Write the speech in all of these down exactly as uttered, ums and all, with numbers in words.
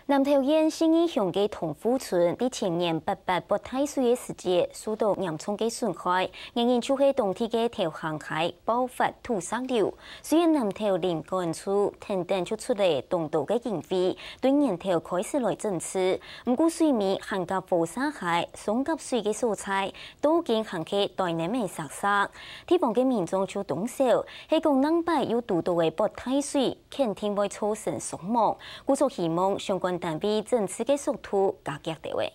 南投縣信義鄉个同富村，在前年八八發大水个時節，受到嚴重个損害，原因就係當地个頭坑溪爆發土石流。雖然南投林管處跈等就出了當多个經費，對源頭開始來整治，毋過水尾還過禾輋溪、雙甲水个所在，到今還係大湳个石石。地方个民眾就當愁，係講另擺又堵到个發大水， 肯定會造成傷亡，故所希望相關單位整治个速度加遽兜仔。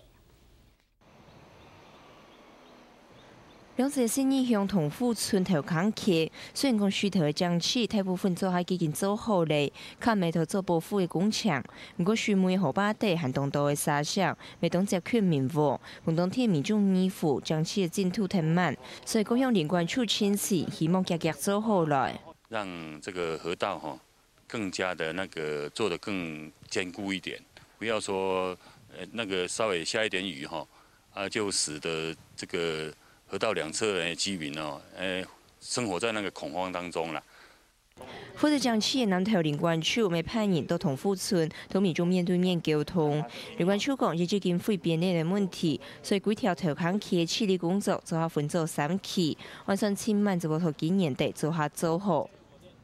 兩者信義鄉同富村頭坑溪，雖然講水頭个漳池大部分做下已經做好了，較毋係做保護个工程，毋過水尾个河壩底還當多个沙石，乜當接近民屋，分當地民眾疑慮漳池个進度忒慢，所以各鄉林管處盡心，希望遽遽做好來。讓這個河道吼， 更加的那個做得更堅固一點，不要說，呃，那個稍微下一點雨哈，啊，就使得這個河道兩側的居民哦，呃，生活在那個恐慌當中啦。負責漳池个南投林管處乜派人到同富村同民眾面對面溝通。林管處講，一直經費變現个問題，所以規條頭坑溪个治理工作做下分做三期，按算盡慢就會到今年底做下做好。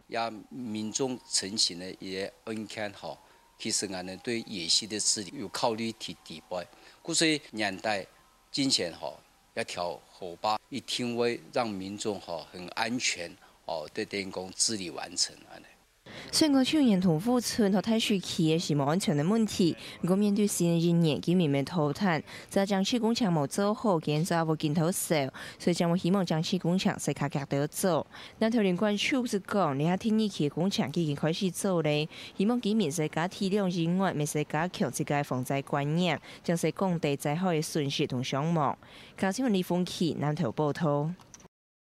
也民眾陳情个一個案件吼，其實𠊎等對野溪个治理有考慮在裡背，故所以年底進前吼，這條河壩一定會讓民眾吼很安全吼，對等於講治理完成恁呢。雖然講舊年同富村在大水期个時無安全个問題，毋過面對新个一年，居民乜討論，只要漳池工程無做好，建築也無盡頭愁，所以政府希望漳池工程係較遽兜做。 南投林管處就講，這下第二期个工程已經開始做了，希望居民除加體諒以外，乜係加強自家个防災觀念，將係降低災害个損失同傷亡。嘉興新聞李鳳琪南投報導。